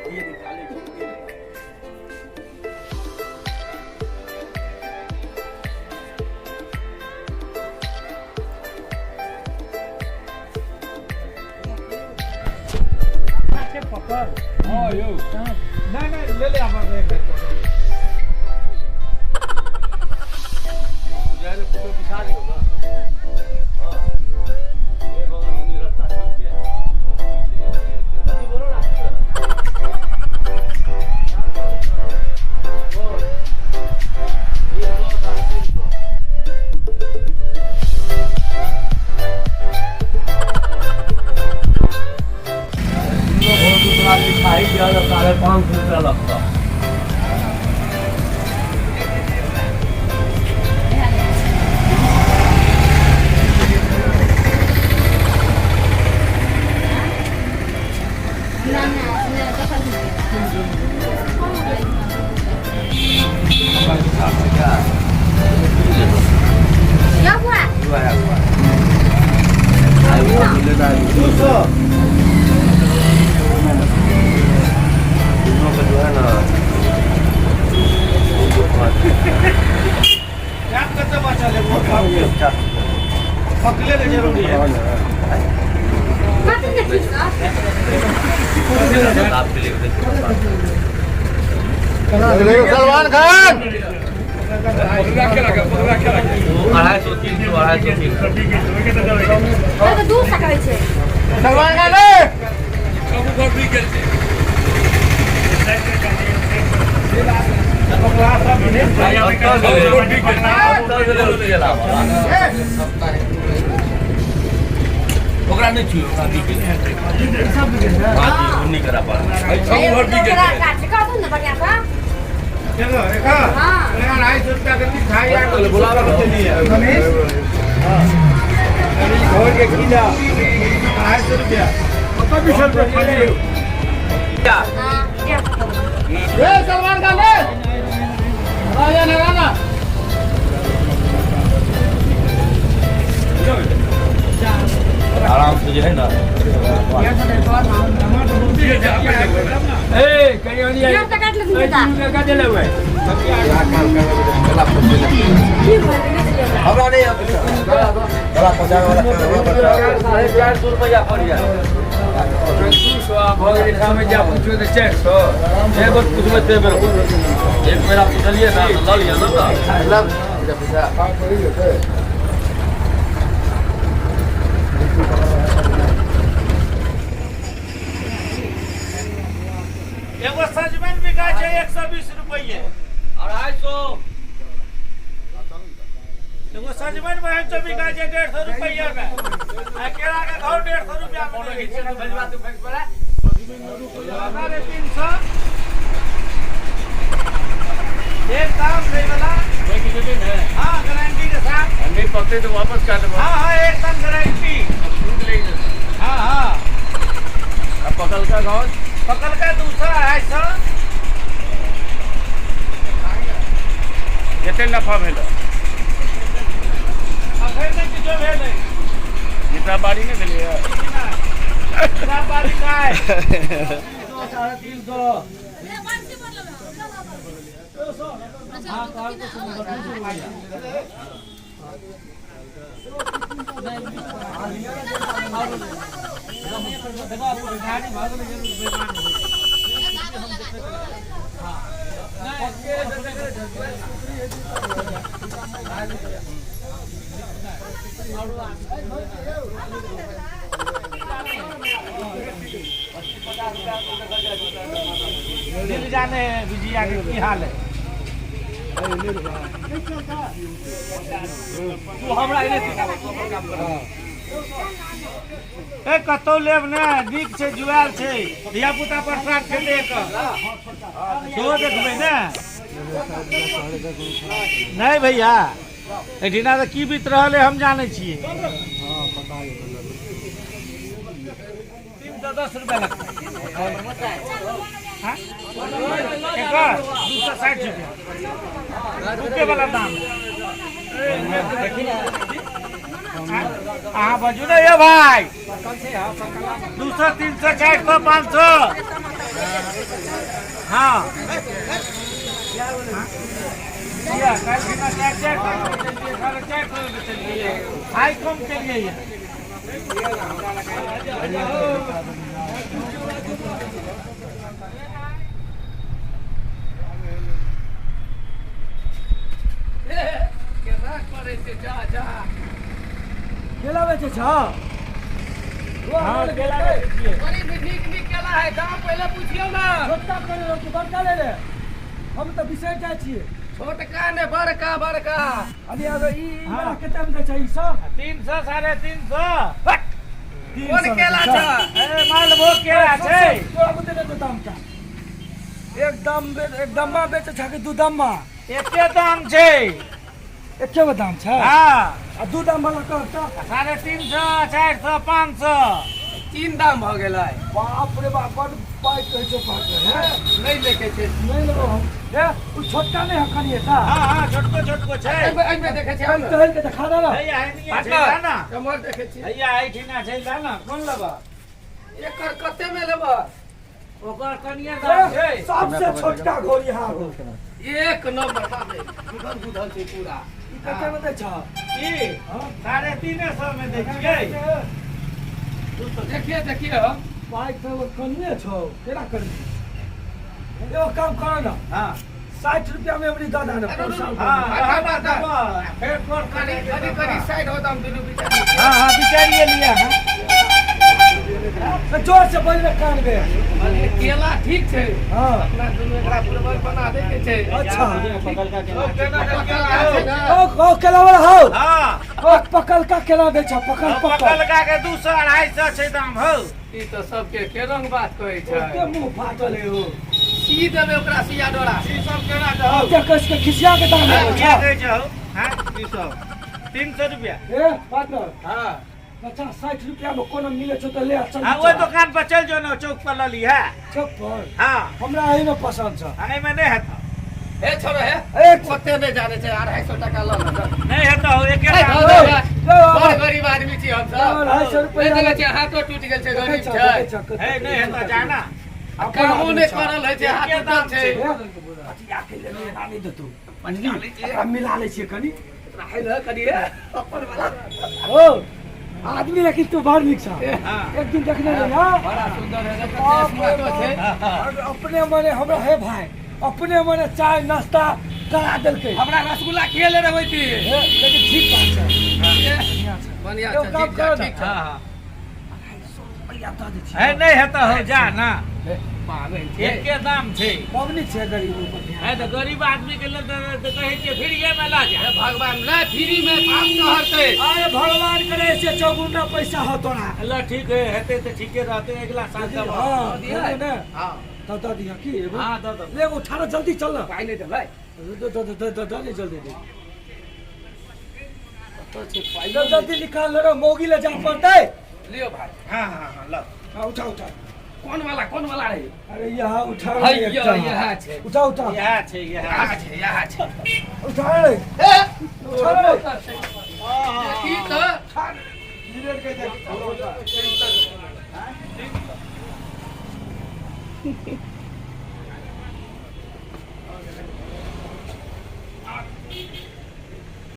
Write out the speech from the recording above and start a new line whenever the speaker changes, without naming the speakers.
निकालै छै
पकड़ हाँ यौ नहीं नहीं ले ले अपन एक बेर
जाए कुछो बिछा दियौ ना हाँ एक बगल में रास्ता ठीक छै जल्दी बोलो ना की भेलै? बोल। 300, 350। दूसरा मिठाई दिया 550 रुपया लगता।
पकले के जरूरी है।
सलमान खान
250 300 250 300।
सलमान खान
ओकरा नहि छुए, ओकरा बिक गेलै। हाँ जी, ओ नहि करा पारा। बुलावा के लिए
घर के किला 250 रुपया 20 रुपया खाली।
ए सलमान खान रे राजा ना राणा।
आराम से जे है ना।
ए कहियो नहीं
हमरा नहीं गला पहुंचावे वाला।
450 रुपया पड़ जाए।
200 भऽ गेलै, ठामे जा पूछबै तऽ 400।
एक बेर पूछबै ते बेर एक बेर पुछलियै ना तऽ लऽ लिअ ने तऽ।
एगो सजमनि बिकाइ छै 120 रुपैए।
250।
एगो सजमनि बहन तो बिकाइ छै 150 रुपैआ मे आ केरा के घौर 150 रुपैआ मे दै छै। 350 एक दाम दै वाला। हाँ, गारंटी के साथ।
नहीं पकते तो वापस कर देबो।
हाँ हाँ, एकदम गारंटी।
छूट ले जेतै।
हाँ हाँ।
आ पकल का घाव?
पकड़ का 200 250।
कते नफा भेल?
अखन नहि किछो भेलै।
मिथिला बाड़ी नहि भेलैए?
बारी काय 300, 350। हाँ, कहल तो सुनो, 200 रुपैआ। देखो, गाड़ी भागल जरूर बेईमान होइ छै। दिल जाने है विजया के की हाल है।
तू हमरा एने सिखाबऽ, तू अपन काम कर।
ए कतौ लेब ने, नीक छै, जुआल छै, धिया पुता प्रसाद खेतै एकर। सेहो देखबै ने। नहि भैया, एहिठिना तऽ की बीत रहल है हम जानै छियै। 310 रुपया लगतै। हाँ? एकर 260 रुपया रुपये वाला दाम। हाँ? अहाँ बजू ने ये भाई, 200, 300, 400, 500। हाँ किया काल्हि खिना 4-4 सए के बेचलियै, 450 के बेचलियै, आइ कम केलियै यऽ।
केना करै छै जा जा।
केला बेचै छ?
हाँ, केला बेचै छियै।
बड़ी नीक नीक केला है, दाम पहिले पुछियौ ने।
छोटका करे रहो कि बड़का ले ले? हम तऽ बिसरि जाइ छियै।
छोटका ने, बड़का बड़का।
अरे अब ई ई वाला कते में दै छै ई सब?
300, 350।
कोन केला छ?
ए, मालभोग केला छै।
तोरा बुते दे दाम का एक दाम एक दम्मा बेचै छ कि दू दम्मा?
एते दाम छै।
एके गो दाम छै?
हाँ।
आ दू दाम वाला कह तऽ?
350, 400, 500।
तीन दाम भऽ गेलै।
बाप रे बाप, बड पाइ कहै छौ बाप रे, हैं?
नहि लेके छै।
नहि लेबो हम। ए, ओ छोटका नहि है कनिए ता?
हाँ हाँ, छोटको छोटको छै।
एहिमे एहिमे देखै छियै ने।
टहल के देखा दे ना।
हैया एनिये छै, ला ना।
कमर देखै छियै।
हैया एहिठिना छै, ला ना। कोन लेबऽ?
एकर कते में लेबै?
ओकर कनिए दाम छै।
सबसे छोटका घोड़ी यहाँ हो।
एक नंबर, बाप रे, गुधल गुधल छै पूरा।
ई कते में दै छ?
की 350 में दै छियै।
देखिए देखिए।
पाइ तऽ कनिए छौ, केना करबी? एगो काम कर ना।
हाँ।
60 रुपया में अबरी दऽ दे ना पैसा।
हाँ, रहबा देबऽ, फेर तोर।
कनि कनि कनि साइड हो तऽ हम दुनू बिचारी।
हाँ हाँ, बिचारिए लिअ। हाँ।
जोर से बजले कान में।
अरे, केला ठीक छै।
हाँ।
अपना दुनू एकरा बुलबल बना दै के छै।
अच्छा।
पकलका छै ने?
ओ ओ केला वाला हो।
हाँ।
ओ पकलका केला दै छ, पकल पकल?
पकलका के 200, 250 छै दाम हौ।
ई तऽ सबके के रंग बात कहै छै।
ओते मुंह फाटल है हो।
सी देबै ओकरा सिया डोरा।
ई सब केना दहौ?
ओते कस के खिसिया के दाम है।
किया दै छै हौ? हाँ, ई सब 300 रुपया।
ए पार्टनर।
हाँ।
50-60 रुपया में कोनो मिले छौ तऽ ले आ, चल।
हाँ, ओहि दुकान पर चल जो ने, चौक पर लऽ लिहे।
चौक पर?
हाँ।
हमरा एहि में पसंद छ।
आ, एहिमे नहि हेतौ।
हे छोड़ो हे।
एक
ओते नहि जाने छै, 250 टका लऽ ले।
नहि हेतौ हौ, एके
हे,
दाम।
धऽ दे, हे। बड़
ए,
गरीब आदमी छी हम सब।
250 रुपया।
नहि देखै छियै, हाथो टूटि गेल छै, गरीब छै।
हे, नहि हेतौ, जाना।
कामो नहि करल होइ छै, हाथ
एके
टूटल
दाम
छै।
छै।
अथिया के लेने एना नहि देतौ, बुझली? एकरा मिला लै छियै कनि।
राखै लऽ कनि हे, अपन वाला।
ओ आदमी, लेकिन तू बड़ नीक छ।
हाँ।
एक दिन देखने रही, हाँ?
बड़ा सुन्दर है, कते
बाप रे
स्मार्टो छै।
बाप। अपने मने हमरा, हे भाई, अपने मने चाय नाश्ता करा देलकै।
हमरा रसगुल्ला खियेले रहबै ती।
हे, लेकिन ठीक बात छै, बढ़िआँ छै।
बढ़िया
एगो
छै।
काम
ठीक
करो
छै।
ने।
ठीक छै।
हाँ हाँ।
250 रुपया दऽ दै
हे
छियै।
नहि हेतौ हौ, जा ना।
पागल छै।
एके दाम छै।
पबनी छै गरीब ऊपर ध्यान।
है तऽ गरीब आदमी के लेल तऽ तऽ कहै छियै फ्रीए मे लऽ जा।
हे भगवान, नहि, फ्री में पाप चढ़तै।
अरे भगवान करे से चौगुना पैसा हो तोरा।
ल ठीक है, हेतै तऽ ठीके रहतै, अगिला साल देबऽ।
हाँ।
दियै?
देबै ने?
हाँ।
तब दऽ दिहऽ की एगो?
हाँ, दऽ दऽ।
ले, उठा ना, जल्दी चल ना।
पाइ नहि देबै?
दऽ दऽ दऽ दऽ दऽ दे, जल्दी दे।
कतऽ छै पाइ?
जल्दी जल्दी निकाल ले रे, मौगी ले जा पड़तै।
लियो भाइ।
हाँ हाँ हाँ, ल।
हाँ, उठा उठा।
कोन वाला, कोन वाला रहे?
अरे यहाँ उठा।
है,
एकटा।
यहाँ छै।
उठा उठा।
इएह छै, इएह।
यहाँ छै, यहाँ छै।
उठा रे।
हे,
उठा रे।
देखी तऽ।